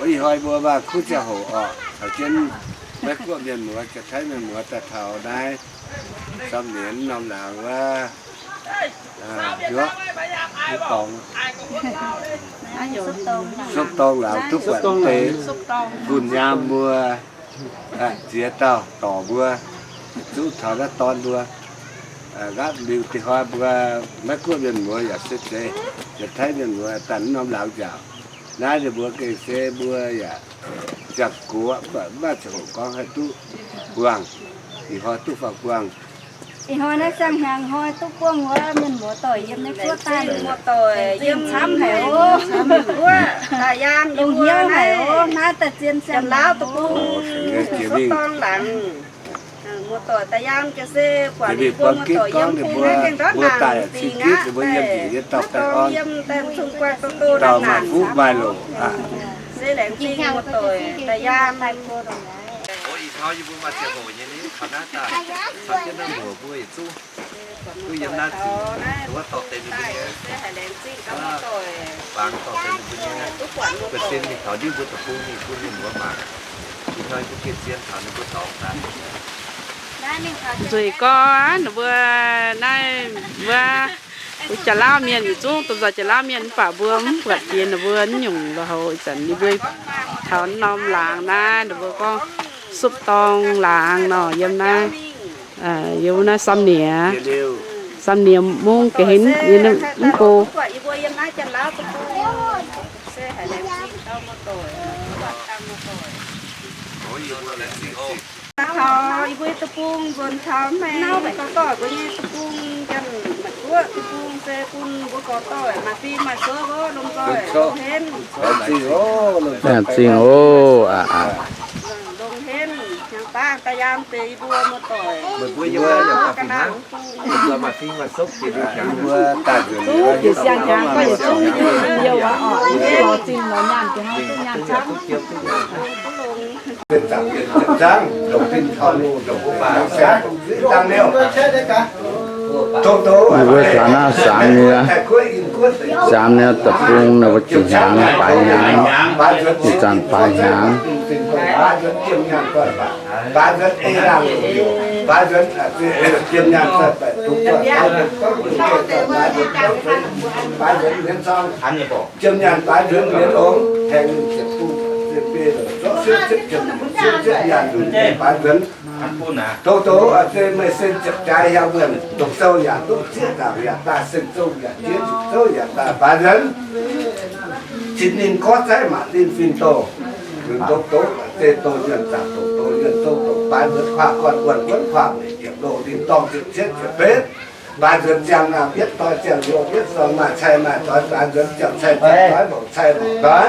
Ih hnoi mbuo maaih kuv ziangh hoc orqc, caux jienv Meiv Guoqv mienh muoz, Janx-Taiv mienh muoz daaih taux naaiv Samv Niex norm laangz wuov, Sopv dorngx laangz duqv buatc deix, kunh nyaam mbuo ziex dauh dorc mbuo, zuqc taux naaiv dorn mbuo, nqaapv liuz dih hnoi mbuo Meiv Guoqv mienh muoz yaac se zeiz, Janx-Taiv mienh muoz daaih norm laangz nziaauc. Naaiv ninh mbuo gengh se mbuo yaac ziangh gox, mv baac mv maaih ziangh hoc gorngv haih duqv buangh. Ih hnoi duqv faaux buangh. Ih hnoi naaiv siang-hnyangx hnoi duqv buangh wuov mienh muoz-doic yiem naaiv guoqv daaih, muoz-doic yiem camv haic oc. Yiem hnyouv haic oc. Naaiv daaih zien siang-hnyangx oc. Muoz-doic daaih yaam ga'sie buatc ninh mbuo muoz-doic yiem bung naaiv gengh ndortv naanc dingc aqv. Maiv gorngv yiem daaih zungv guai do do naanc naanc. Se laengz zingh muoz-doic daaih yaam. Ih hnoi yie mbuo maaih ziangh hoc nyei, taux naaiv daaih, taux jienv naaiv muoc mbuo yietc zungv duqv yiem naaiv zingh, wuov dorh deix ninh mbuo nyei, bangc dorh deix ninh mbuo nyei, ga'sie mingh taux ndiev mbuo deic-bung mingh bun ninh mbuo mangc. Ih hnoi mbuo gengh zien taux ninh mbuo dorngx daaih. Nzueic gorx aqv, ninh mbuo naaiv wuov, wuov Janx-Lauv mienh yietc zungv, domh nzoih Janx-Lauv mienh mv baac mbuo mv buatc jiex ninh mbuo nyungc lorqc. Houc ih zanc ninh mbuo taux norm laangz naaiv, ninh mbuo gorngv Sopv Dorng laangz nor, yiem naaiv, yiem naaiv Samv Niex, Samv Niex mungv ga'hlen yiem mv go. Taux yie mbuo deic-bung nzuonx taux maiv gorx-doic mbuo nyei deic-bung, Janx-Meiv Guoqv deic-bung se bun mbuo gorx-doic maaih fing maaih sou oc, lomh nzoih longx hlen. Laengz zingh oc. Longx hlen, hnyangx-baav daaih yaam deix yie mbuo muoz-doic. Mbuo yiem naaiv yaac maaih fing hnangv. Mbuo maaih fing maaih sou jiex liuz hnyangx. Mbuo daaih nzuonx liuz jiex siang-hnyangx, gorngv yietc zungv youh youh oc, lorz zingh lorz nyaanh jiex hnangv, duqv nyaanh camv. Zangv, dongh tin taux loh, dongh wuov baac dongh zuiz dangh liouh. Tov doz, mbuo zanc naaiv zanc nyei, zanc nyei deic-bung ninh mbuo jiex hnyangx, baaix hnyangx, ih zanc baaix hnyangx. Baaix nzuonx jiem nyaanh zoih baeqc, baaix nzuonx ei laangh, baaix nzuonx jiem nyaanh zoih baeqc, dongh zoih baaix nzuonx gorngv dongh zoih baaix nzuonx, baaix nzuonx mienv cong, jiem nyaanh baaix nzuonx mienv longx, haengh ninh ziepc duqv, ziepc biei longc, zorqv siouv ziepc jiem, siouv ziepc nyaanh nzuonx baaix nzuonx. Tov doz, aa, se meih sen ziepc jaaix hiaang wuonh, dongh sou yaac duqv zieqv zaangc yaac daaih, sen sou yaac jiex, zouv yaac daaih, baaix nzuonx. Cin ninh gorngv zaiv maac ninh fingx doh, nzuonx doz doz, se doz njunh zaangc doz doz njunh sou doz, baaix nzuonx kuaah gorn wuonh wuonv kuaah meic ziepc loh ninh dorngh ziepc cietv ziepc betv. Baaix nzuonx ziangh naamh yietv doix ziangh yoh yietv sorng maaih cai maaih doix, baaix nzuonx ziangh cai ziangh doix mangc cai mangc doix.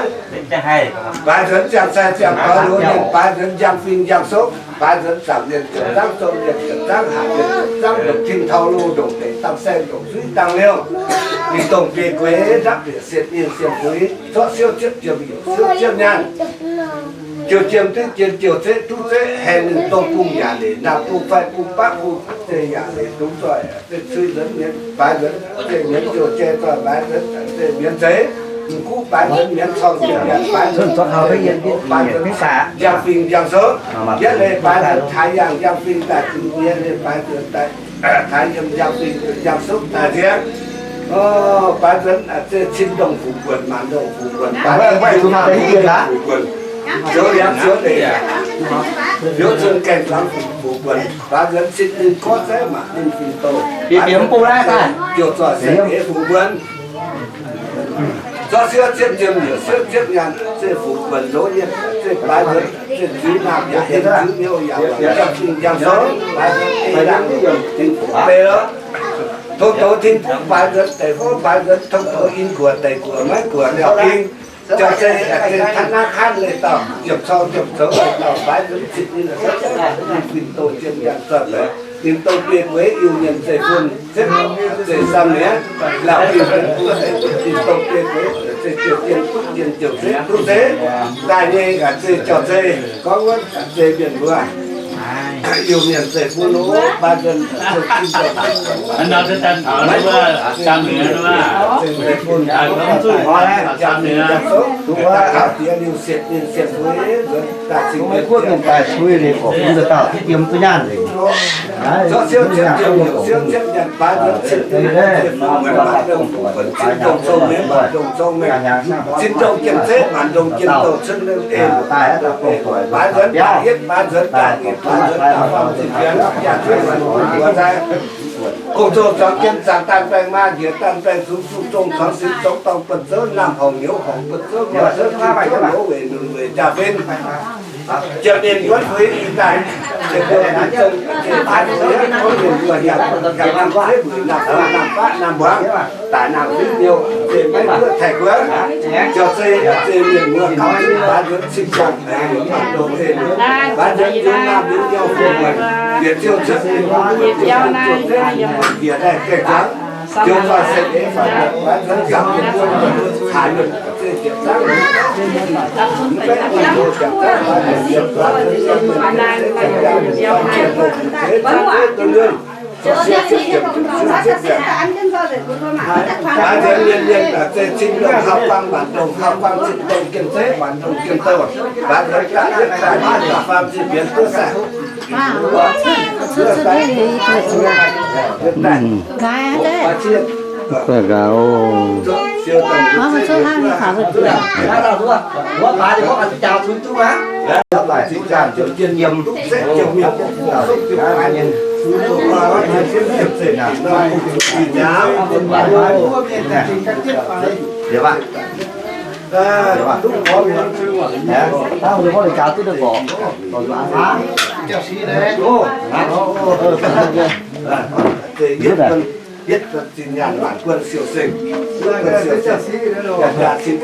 Baaix nzuonx ziangh cai ziangh doix loz ninh, baaix nzuonx njang fingx njang sopv, baaix nzuonx zaangc mienh ziepc zangv, sopv mienh ziepc zangv, haac mienh ziepc zangv, ndongc tin taux loh, ndongc deic dangh saeng, ndongc zuiz dangh liouh. Ninh dongh biei gueix ndapv bieqc sienx mienh sienx gueix, zorqv siouv ziepv jiem, youc siouv ziepv nyaanh. Jiouh jiem duqv jien, jiouh zeqv duqv zeqv, haengh ninh dongh bung yaac leic, naamh bung fai bung baqv bung, zeiz yaac leic dungx zoih. Cui nzuonx mienz, baaix nzuonx zeiv mienz, jiouh jai zoih baaix nzuonx zeiv mienz zeiv, m'guv baaix nzuonx mienz, cong mienz, baaix nzuonx, baaix nzuonx njang fingx njang sopv, yietv leih baaix nzuonx taaix yangh njang fingx daaih zuqc, yietv leih baaix nzuonx daaih taaix yiem njang fingx njang sopv daaih nziex. O, baaix nzuonx zeiv cin ndongh fuqv buonc, maanc ndongh fuqv buonc, baaix nzuonx fuqv buonc, zoux liangx zoux leiz, liuz zunh gaengh zuangx fuqv buonc, baaix nzuonx cin ninh gorngv zaiv maac ninh fingx doh, bieqc bieqc mv bung naaiv daaih, ziouc zorqv sienx eix fuqv buonc. Zorqv siouv ziepv jiem, youc siouv ziepv nyaanh, zeiv fuqv buonc ndoqv yietv, zeiv baaix nzuonx, zeiv zuiz naamh yaac yiem zuiz miuc yaac njang fingx njang sopv, baaix nzuonx ei laangh, tin-kuv deix lorqc. Tov doz tin-kuv baaix nzuonx deic fouv baaix nzuonx, tov doz in guoqv deic guoqv maiv guoqv liaauc ging. Jauv-zei, zeiv ธนาคาร leiz dauh, ziepc cong ziepc zoux leiz dauh, baaix nzuonx citv ninh, ninh fingx doh jiem njaanh zoih baeqc, ninh dongh biei gueix Iu-Mienh zeiv-fun, zeiv, zeiv Samv Niex, laauh fingx fingx bun, ninh dongh biei gueix zeiv jiouh jien duqv jien, jiouh zeqv duqv zeqv daaih nyei. Zeiv jauv-zei gorngv wuov, zeiv mienh mbuo Iu-Mienh zeiv-fun, baav nzuonx, Samv Muiz, Samv Muiz, Diex Liuz Sietv, Liuz Sietv Fuix, nzuonx daaih cing, mv guoqv mienh daaih sui liuz, gorqv-fun dauh dauh yiem duqv nyaanh nzengc. Siou cietv, siou cietv nyanc, baav nzuonx cin, cin dongh cong-mengh, maanc dongh cong-mengh, cin dongh jien-zeiv, maanc dongh jien-douh, cun lengh eix, baav nzuonx daaih yietv, baav nzuonx daaih yietv, baav nzuonx daaih faam ziepc yietv, jaax-zuiz mbuox nzai. Gong-zoh zuangx jien zaangc, daanh baengh maa njiec, daanh baengh zungx zuqc zong, zuangx sinx zuangx dorngh buonv zouv, naamh horngc nyouz horngc buonv zouv, nyouz zouv jien zouv, nyouz weic nunc weic jaa-fin. Jiex mienh yuonv fuix ih daaih, jiex mienh zong, jiex daaih fuix, tov mienh mbuo hiaangx, hiaangx zuqc zeiv mbu'naamh, naamh baqv naamh mbuangz, daic naamh fiuv miuh, zeiv maiv guoqv taaih guoqv, jauv zeiv, zeiv mienh mbuo kaux zunv baav nzuonx cing-jangx, baav nzuonx, baav nzuonx yungz naamh yungz nyouh, bieqc ziouc cuotv, bieqc daaih gaengh zuangx, ziouc zoih se eix faanh, baav nzuonx gapv yietc zungv caaix mienh, zeiv ziepc zangv, mv gaengh mienh mbuo ziepc zangv, baav nzuonx, baav nzuonx, baav nzuonx, baav nzuonx mienh mienh zeiv cin dongh hauv guangv, maanc dongh hauv guangv, cin dongh jien-zeiv, maanc dongh jien-douh, baav nzuonx daaih yietv daaih nyic daaih faam ziepc yietv duqv saah. Yietv zinh nyaanh maanc guon siou-seng, guon siou-seng, yaac cin,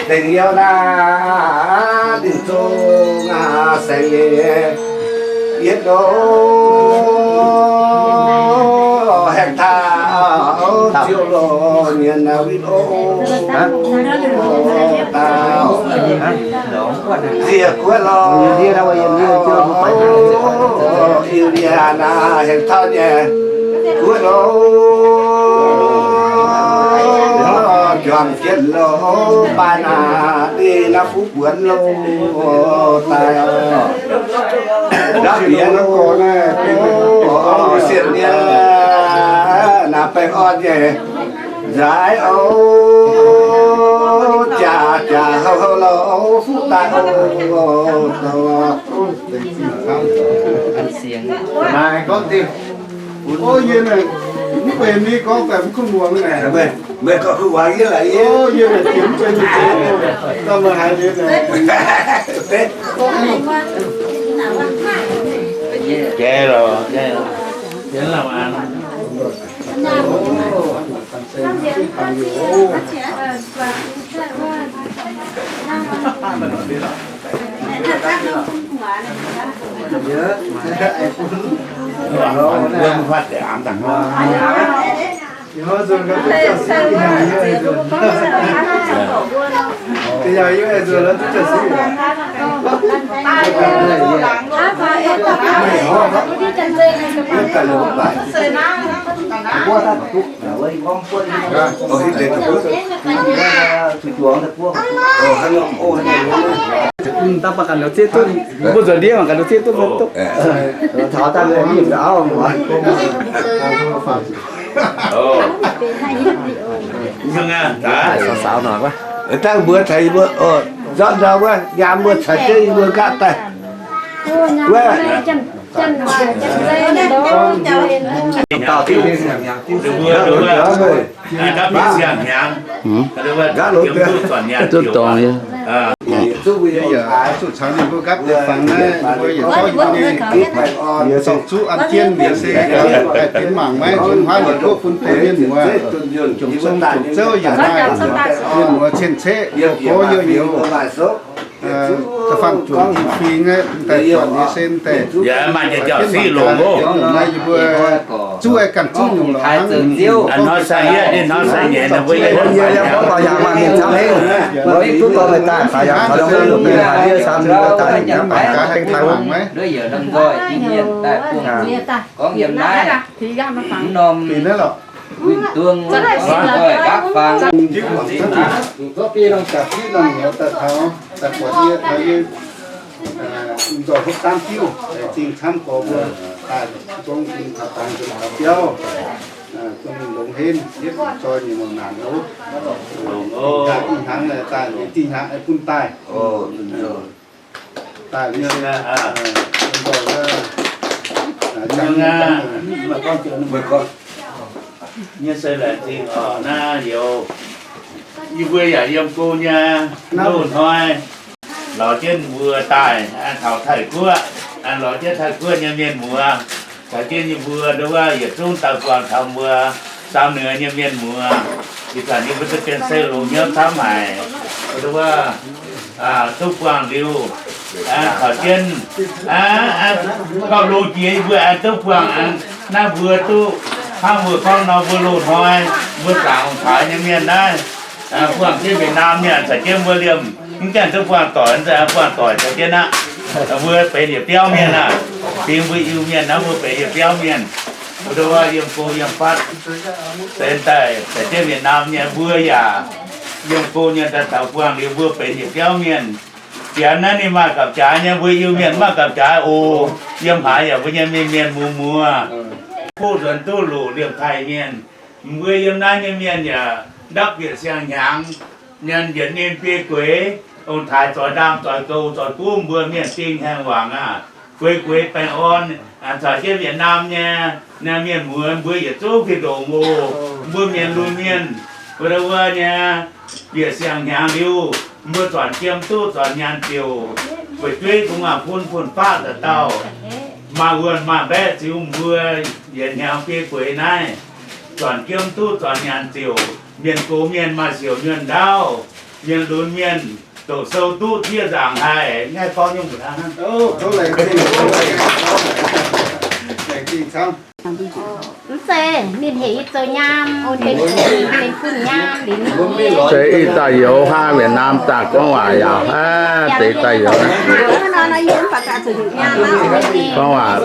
Dengh youh naaiv ninh zungv saeng nyei yietv loh, haengh taux ziouc loh nyienx naaiv win oc. Daauh nziex guoqv loh, Iu-Mienh naaiv haengh taux nyei guoqv loh, juangc jienv loh, baac naaiv ninh naaiv fuqv buonc loh daaih oc. Ndau bieqc loh, sienx nyei naaiv baengh orn nyei nzaaix oc, jaax jaax houc houc loh, fuqv daaih oc. Naaiv gorngv dingc. Ov, yie naaic, mv benx ni gorngv daaih mv kuv muangx naaic. Meih gorngv kuv muangx yie laaic yie. Ov, yie naaic jiex mv benx ni gorngv, daaih meih haiz liuz naaic. Jai loh, jai loh. Jai loh. Daaih baac ganh la'zieqv duqv, mbuo nzuonx ndiev mangc ganh la'zieqv duqv fai duqv. Taux daaih mingh auv muoz. Saux saux noic wuov. Dangh mbuo caux yie mbuo, zorqv ndau wuov, nyaam mbuo caux jienv yie mbuo nqaapv daaih. Wuov. Duqv dongh yie. Zuqc caux ninh mbuo nqaapv deix fangx naaiv, ninh mbuo yietc zungv yie mingh, zuqc zuqv an jienv liuz se daaih benx mangc maiv, zuqc huaav liuz duqv bun deix mienh muoz, jomc zong jomc zouv yaac maaih, mienh muoz cien-ceqv, gox youh youz, da'faanh jomc i fingx aqv, daaih buatc liuz se daaih. Yie maaih jiex jauv siqv longx oc. Naaiv yie mbuo zuqv ganh zuqv nyungc lorqc hnangv. Hnoi sai yietv, hnoi sai nyeic, yie yie gorngv daux yaac maaih mienh camv hingv. Mbuo duqv dorh meih daaih, daux yaac taux longx mienh haic, yie camv mienh daaih, daaih bengx taaih wuov. Gorngv yiem naaiv, mv norm winh duang, nzoih gapv fangx. Daaih buatc yie taux yie nzoih hopv daamv diuv, laengz zingh camv gorx mbuo daaih zong dingh taux dangx nzuonx taux biauv, zong mingh longx henv, yietv zoi nyei mangc naanc ov. Daaih dingh hnaangx daaih dingh hnaangx bun daaih. Daaih nyei se laengz zingh oc naaiv youz. Yie mbuo yaac yiem go nyei loz-hnoi lorz jienv mbuo daaih taux Taiv-Guoqv, lorz jienv Taiv-Guoqv nyei mienh muoz, caux jienv yie mbuo nduov yietc zungv daaih buangh taux mbuo Saam Nüex nyei mienh muoz. Ih zanc yie mbuo duqv gengh se longx hnyouv camv haic, nduov duqv buangh liuz, caux jienv gauh longx jiex yie mbuo aengx duqv buangh naaiv mbuo duqv hnangv mbuo gorngv nor mbuo loz-hnoi mbuo zaangc ong-taaix nyei mienh naaiv, buangh jienv Việt Nam nyei caux jienv mbuo liemh mv gaengh duqv buangh doic, buangh doic caux jienv aqv. Mbuo benx yietc biauv mienh aqv. Fingx mbuo Iu-Mienh naaiv mbuo benx yietc biauv mienh. Mbuo nduov yiem go yiem fatv, se daaih caux jienv Việt Nam nyei mbuo yaac yiem go nyei daaih taux buangh liuz mbuo benx yietc biauv mienh. Janx naaiv ninh maaih gapv-jaaix nyei, mbuo Iu-Mienh maaih gapv-jaaix oc. Yiem haaix yaac mbuo nyei mienh mienh muoz muoz. Buv nzuonx duqv loc liemh Taiv mienh. Mbuo yiem naaiv nyei mienh yaac ndapv bieqc siang-hnyangx, nyanc yietc ninh biei gueix, ong-taaix zoix ndaam zoix goux zoix guv mbuo mienh ding haengh wangc aqv. Gueix gueix baengh orn, caux jienv Việt Nam nyei mienh muoz mbuo yietc zungv fih ndongc oc. Mbuo mienh lunx mienh, wuov wuov nyei, bieqc siang-hnyangx liuz, mbuo zuonc jiem duqv zuonc nyaanh ziouc, fu'jueiv kungx maaih fun fun-faqv dauh dauh, maaih wuonh maaih mbaeqc ziux mbuo yietc hnyangx biei gueix naaiv, zuonc jiem duqv zuonc nyaanh ziouc, mienh gox mienh maaih siouc nyuonh ndaauv, mienh lunx mienh doqc sou duqv zieqv nzaangc haic. Naaiv gorngv nyungc mbuo hnangv. Mv zeiz, ninh heuc yie zoux nyaam, benx, benx fun nyaam liuz. Se ih dauh youz hnangv, Việt Nam daaih gorngv waac yaac aav deix daaih youz. Gorngv waac,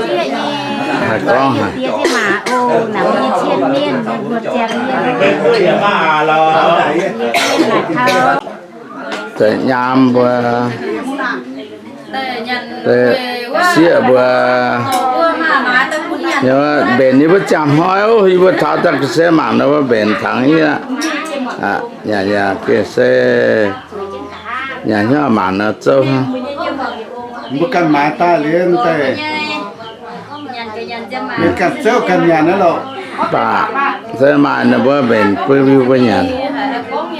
haih gorngv haic. Zeiz nyaam mbuo, sieqv mbuo, mbenc yie mbuo ziangh hnoi oc, yie mbuo taux daaih ga'sie mangc nor mbuo mbenc tangx yie. Yaac, yaac ga'sie, yaac hnyouv mangc nor zouv hnangv. Mbuo ganh maaiz daaih liuz daaih, mienh ganh zouv ganh nyanc naaiv loh. Baac se maaih ninh mbuo mbenc bui mbuo nyanc,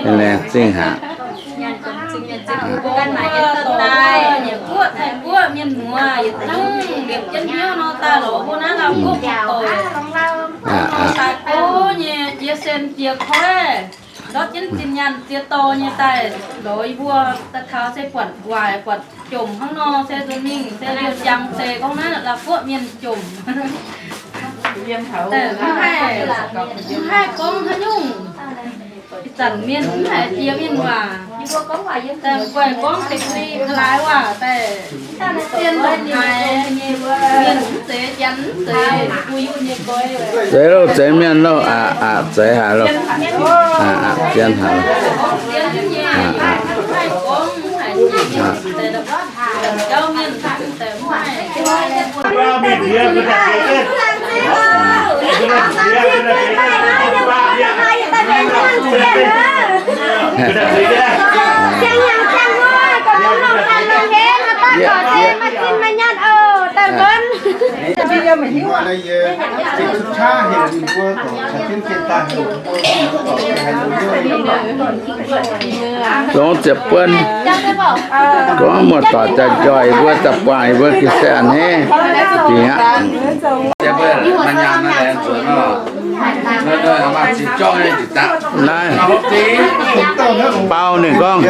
laengz zingh haic. Ndortv jienv zinh nyaanh ziex dorh nyei daaih lorz yie mbuo daaih taux se buatc waaic buatc jomc hnangv nor, se nzunc mingh se liouh jangx deix gorngv naaiv la'guoqv mienh jomc. Mv haih gorngv haaix nyungc. Ih zanc mienh mv haiz jiex mienh waac. Daaih guaih gorngv deix lih laaix waac daaih. Zien ndongc haaix nyei mienh mv zeiz, janx mv zeiz, mbuo Iu-Mienh nyei. Zeiz loh, zeiz mienh loh, aqc, aqc, zeiz haic loh. Aqc, aqc, zien haic. Aqc, aqc. Longc ziepc buonc. Gorngv muoz-doic daaih njoih mbuo, daaih buangh mbuo ga'sie a'hneiv dingc aqv. Naaiv, bau ninh gorngv.